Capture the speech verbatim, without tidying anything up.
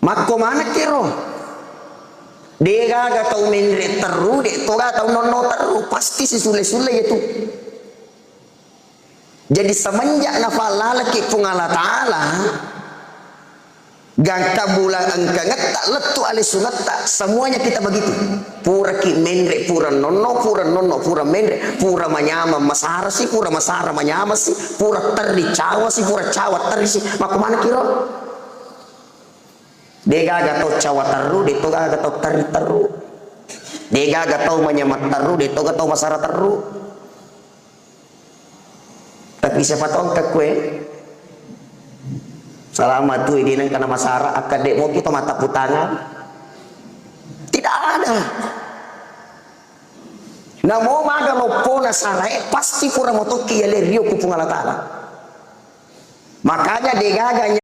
Makko manekki ro. Degaga tau menre terru, de toga tau nonno terru, pasti sisulle-sulle itu. Jadi semenjak nafallalaki Puang Allah Ta'ala, gangka bulan engkangetta lettu alesungetta, semuanya kita begitu. Puraki menre, pura nonno, pura nonno, pura menre, pura manyameng masarasi, pura masara manyamasi, pura terri cawasi, pura cawa terrisi. Makko manekki ro. Degaga tau cawa terru, de togaga tau terri terru. Degaga tau manyameng terru, de toga tau masara terru. Tapi siapa tahu engka kue. Salama tu, idi nengka na masara, akka de moki to mata putangan. Tidak ada. Namo maga loppo nasarae, pasti pura motoki yale rio ku Puang Allah Ta'ala. Makanya degaga